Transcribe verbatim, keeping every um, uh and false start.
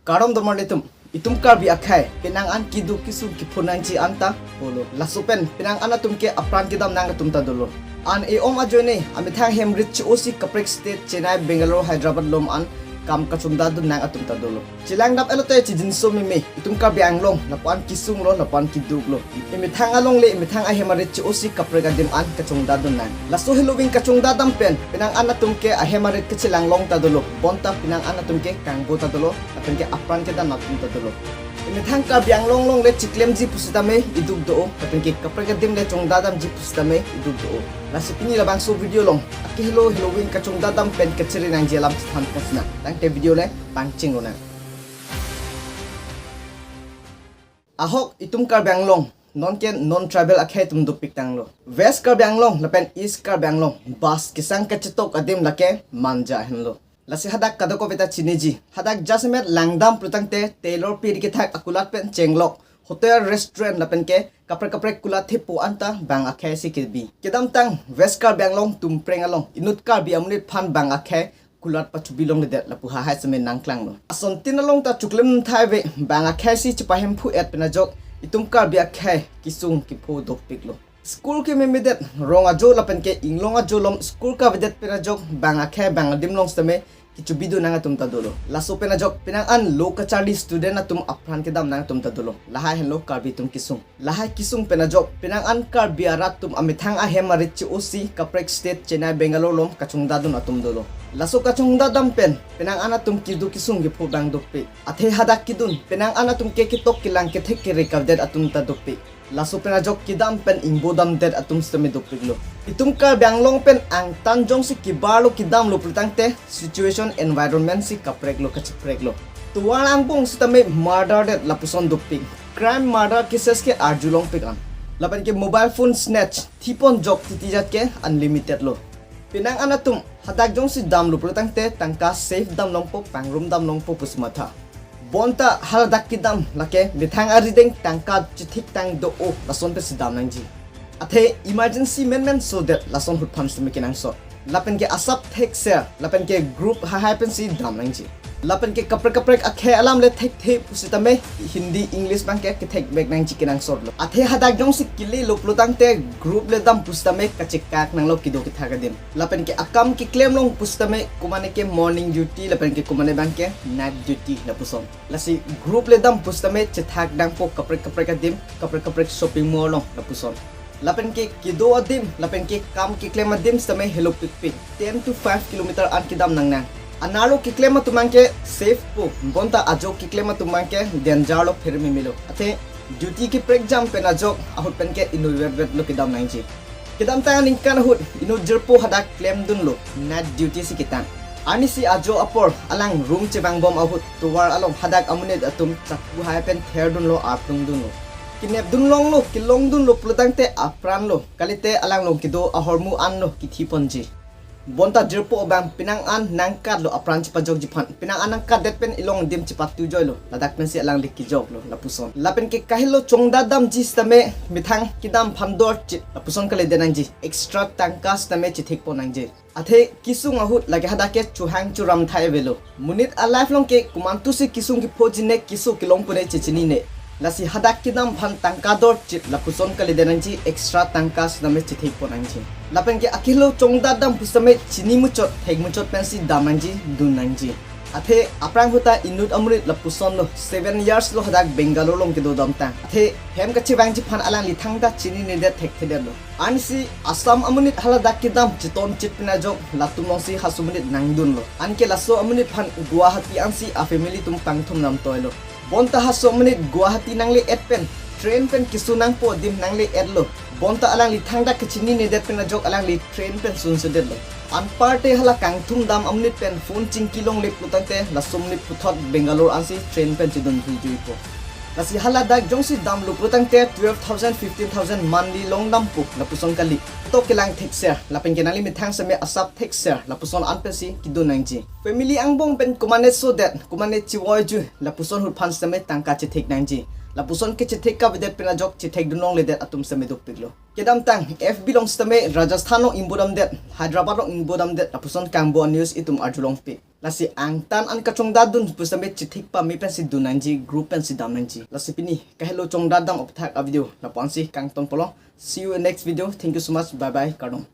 Kardom donmarlitum, itum Karbi akhei, penang an keduk kesung kepho nangji anta polo. Laso pen, penang an atum ke apran kedam nang atum ta dolo. An e-om ajoine, amethang hem rit che-osi kaprek state, Chennai, Bangalore, Hyderabad lom an kam kachongdadun nang atum ta dolo. Chelangdam elote chijinso meme, itum Karbi Anglong, lapu-an kesung lo, lapu-an keduk lo. Emethang alongle, emethang ahem arit che-osi kaprek adim an kachongdadun nang. Laso heloving kachongdadam pen, penang an atum ke ahem arit kachelang long ta dolo. Bonta penang an atum ke kangbo ta dolo, lapen ke apran kedam atum ta dolo. Emethang Karbi Anglong longle chiklemji pusitame eduk do-o, lapen ke kaprek adim le chongdadamji pusitame eduk do-o. Lasi pini labangso video along, akehelo heloving kachongdadam pen kachere nangji alam chethan pon sinang. Tangte video le pangcheng lonang. Ahok itum Karbi Anglong, non ke non-tribal akhei atum dopik tanglo. West Karbi Anglong lapen East Karbi Anglong bus kesang kachetok adim lake Manja henlo. Lasi hadak kadokave ta chiniji. Hadak jasemet langdam pulotangte tailor piri kethak akulat pen chenglok, hotel, restaurant lapen ke kaprek kaprek kulat thepo anta bang akhei si kebi. Kedamtang West Karbi Anglong Tumpreng along inut Karbi amonit aphan bang akhei kulat pachubi longledet lapu hahai seme nangklanglo. Asontin along ta chuklem thai ave, bang akhei si chepahemphu-et pen ajok itum Karbi akhei kesung kepho dopiklo. School kememedet, rong ajo lapen ke inglong ajo lom school kavedet pen ajok bang akhei bang adim long seme kechubidun nang atum ta dolo. Laso pen ajok penang an lo kacharli student atum apran kedam nang atum ta dolo. Lahai henlo Karbi atum kesung. Lahai kesung pen ajok penang an Karbi arat atum amethang ahem arit che-osi kaprek state, Chennai, Bangalore lom kachongdadun atum dolo. Laso kachongdadam pen penang an atum keduk kesung kepho bang dopik. Athe hadak kedun, penang an atum ke ketok kelang kethek kere kavedet atum ta dopik. Laso pen ajok kedam pen ingbodamdet atum sitame dopiklo. Itum Karbi Anglong pen angtan jongsi kebarlo kedamlo pulotangte situation environment si kapreklo kachepreklo. Tovar angbong sitame murder det lapuson dopik. Crime murder cases ke arjulongpik an. Lapen ke mobile phone snatch, thipon jok titi jat ke unlimited lo. Penang an atum hadak jongsi damlo pulotangte tangka safe damlongpo, pangrum damlongpo pusi matha. Bonta haladak kedam lake methang arideng tangka chethik tang do-o lason pensi dam nangji. Athe emergency menmen sodet lason ahut aphan sitame kenangsot. Lapen ke asap thekser, lapen ke group hahai pensi dam nangji. Lapen ke kaprek kaprek akhei alam le thekthe pusitame Hindi, English bang ke kethek bek nangji kenangsotlo. Athe hadak jongsi kelelo pulotangte group le dam pusitame kachekak nanglo kedo kethak adim. Lapen ke akam keklem long pusitame komane ke morning duty lapen ke komane bang ke night duty lapuson. Lasi group le dam pusitame chethak dangpo kaprek kaprek adim, kaprek kaprek shopping mall along lapuson. Lapen ke kedo adim, lapen ke kam keklem adim sitame helopikpik. Ten to five kilometer an kedam nangnang. Anerlo keklem atum bang ke safe po, bonta ajo keklem atum bang ke danger lo, phermemelo. Athe duty keprekjam pen ajok ahut pen ke inutvetvetlo kedam nangji. Kedamtang aningkan ahut inut jirpo hadak klemdunlo, night duty si ketang. Arnisi ajo apor alang room chevangbom ahut tovar along hadak amonit atum chakku hai pen therdunlo, arplungdunlo. Kenepdun longlo, kelongdunlo pulotangte apranlo. Kalite alanglong kedo ahormu anlo kethiponji. Bonta jirpo abang penang an nangkatlo apran chepajokji aphan. Penang an nangkatdet pen elong adim chepatu joilo. Ladak pensi alangli kejoklo lapuson. Lapen ke kahelo chongdadamji sitame methang kedam aphan dorchit lapuson kalidet nangji. Extra tangka sitame chethekpon nangji. Athe kesung ahut lake hadak ke chohang choram thai avelo. Monit a-life along ke komantusi kesung kephoji ne keso kelong pune chechinine. Lasi hadak kedam aphan tangka dorchit lapuson kalidet nangji, extra tangka sitame chethekpon nangji. Lapen ke akehelo chongdadam pusitame chini muchot, thek muchot pensi dam nangji, dun nangji. Athe aphrang ahut ta inut amonit lapusonlo, seven years lo hadak Bangalore along kedodamtang. Athe hem kachevangji aphan alangli thangta chininedet thekthedetlo. Arnisi Assam amonit haladak kedam chetonchit pen ajok latum alongsi halaso amonit nangdunlo. Anke laso amonit aphan Guwahati ansi a-family atum pangthum namtoilo. Bonta halaso amonit Guwahati nangle-et pen, train pen keso nangpo adim nangle-etlo. Bonta alangli thangta kachininedet pen ajok alangli train pen sunsedetlo. Anparte hala kangthum dam amonit pen phone chingki longle pulotangte laso amonit puthot Bangalore ansi train pen chedun thuijuipo. Lasi haladak jongsi damlo pulotangte twelve thousand, fifteen thousand monthly longdampo lapuson kali. Tok kelang thekser, lapen ke nangli methang seme asap thekser lapuson an pensi kedun nangji. Family angbong pen komane sodet, komane chevoiju lapuson ahut aphan seme tangka chethek nangji. Lapuson kechethek kavedet pen ajok chethekdun longledet atum seme dopiklo. Kedamtang F B along sitame Rajasthan along ingbodamdet, Hyderabad along ingbodamdet lapuson kangbo a-news itum arjulongpik. Lasi angtan an kachongdat dun pusitame chithik pame pensi dun nangji, group pensi dam nangji. Lasi pini kahelo chongdat dam aphuthak a video lapu-ansi kangton polo. See you in next video. Thank you so much. Bye bye. Kardom.